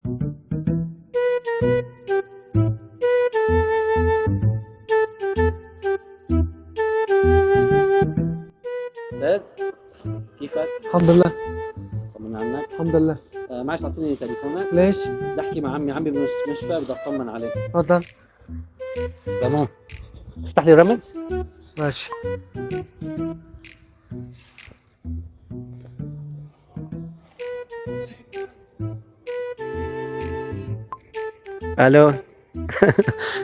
استاذ كيفك؟ الحمد لله. طمنا عنك. الحمد لله. معلش تعطيني تليفونك؟ ليش؟ بدي احكي مع عمي، عمي بالمستشفى، بدي اطمن عليه. تفضل. تمام، تفتح لي رمز؟ ماشي. الو،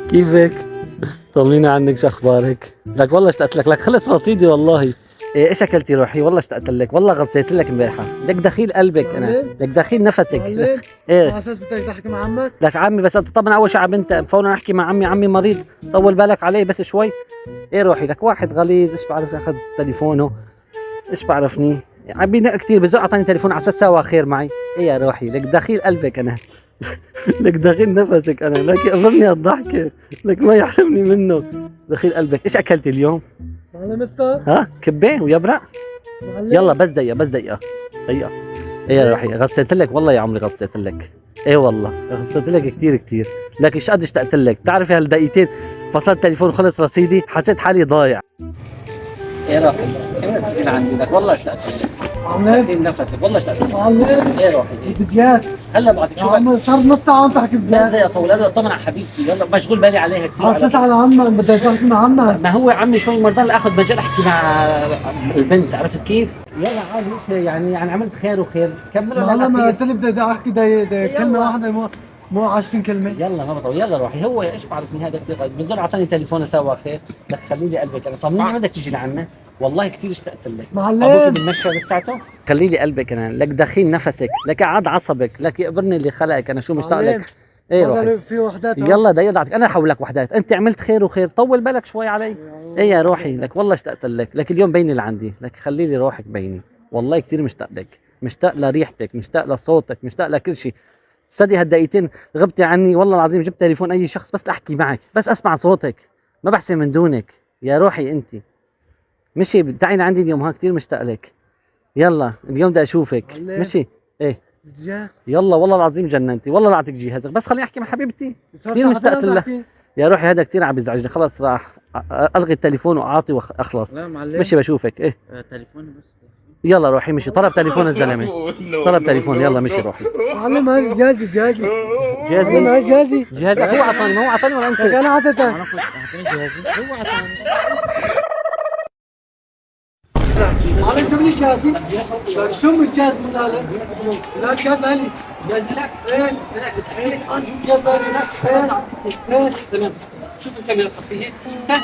كيفك؟ طمنيني عنك، شو اخبارك؟ لك والله اشتقت لك، لك خلص رصيدي والله. إيه، ايش اكلتي روحي؟ والله اشتقت لك، والله غصيت لك امبارحه، لك دخيل قلبك انا. معلم. لك دخيل نفسك. معلم. ايه. على اساس بدك تحكي مع عمك؟ لك عمي، بس انت طبعا اول شيء على بنت فورا احكي مع عمي، عمي مريض، طول بالك عليه بس شوي. ايه روحي، لك واحد غليظ، ايش بعرف اخذ تليفونه، ايش بعرفني، عم بينق كثير، بزق اعطاني تليفون على اساس سوا خير معي. ايه يا روحي، لك دخيل قلبك انا، لك دخيل نفسك انا، لك يقبرني الضحكه، لك ما يحرمني منه، دخيل قلبك. ايش اكلتي اليوم؟ معلم استا. ها، كبه ويبرق؟ معلم. يلا بس دقيقه، بس دقيقه دقيقه. ايه يا روحي، غسلت لك والله يا عمري، غسلت لك، ايه والله غسلت لك كثير كثير. لك ايش قد اشتقت لك، بتعرفي هالدقيقتين فصلت تليفون خلص رصيدي، حسيت حالي ضايع. ايه روحي، امتى تجي لعندي؟ لك والله اشتقت لك. معلم. دخيل نفسك، والله اشتقت لك. معلم. ايه روحي، إيه. بدي هلا بعطيك، شو يا عم صار نص ساعة عم تحكي بس بجد. دقيقه طول، بدي اطمن على حبيبتي، يلا مشغول بالي عليها كثير. على اساس على عمك، بدك تحكي مع عمك. ما هو عمي شوي مرضان اخذ مجال احكي مع البنت، عرفت كيف؟ يلا عادي، ايش يعني عملت خير وخير، كملوا معلم، للأخير. قلت لي بدي احكي دي كلمة يلا. واحدة، مو 20 كلمة. يلا ما بطول، يلا روحي. هو ايش بعرفني هذا كثير غاز، بالزور اعطاني تليفون سوا خير. لك خلي لي قلبك انا، طمني بدك تيجي لعنا، والله كثير اشتقت لك. معلم. ابوك بالمشفى لساته؟ خلي لي قلبك انا، لك دخيل نفسك، لك عاد عصبك، لك يقبرني اللي خلقك انا، شو مشتاق معلم. لك. ايه روحي. في وحدات. يلا دقيقة ضعتك، انا حولك وحدات، انت عملت خير وخير، طول بالك شوي علي. ايه يا روحي، لك والله اشتقت لك، لك اليوم بيني لعندي، لك خلي لي روحك بيني، والله كثير مشتاق لك، مشتاق لريحتك، مشتاق لصوتك، مشتاق لكل شيء. تصدقي هالدقيقتين غبتي عني، والله العظيم جبت تليفون اي شخص بس لاحكي معك، بس اسمع صوتك، ما بحسن من دونك يا روحي انت. مشي، تعي لعندي اليوم، ها كثير مشتاق لك. يلا اليوم بدي اشوفك. معلم. مشي، ايه. بدي يلا والله العظيم جننتي، والله لا اعطيك جهازك، بس خليني احكي مع حبيبتي. كثير مشتقت له. يا روحي هذا كثير عم بيزعجني، خلص راح الغي التليفون واعطي واخلص. لا معلم. مشي بشوفك. ايه. تليفوني بس. يلا روحي، مشي، طلب تليفون الزلمه، طلب تليفون، يلا مشي روحي. معلم هاي جهازي جهازي. جهازي؟ معلم هاي جهازي. جهازك هو اعطاني، ما هو اعطاني ولا انت؟ لك انا اعطيتك. انا كنت اعطيني جهازي، هو اعطاني. معلم جيب لي جهازي. لك شو من جهاز من هذا؟ لا جهاز لي. جهازي لك؟ ايه ايه، جهاز لي. ايه ايه. تمام، شوف الكاميرا الخفيه، شفتها؟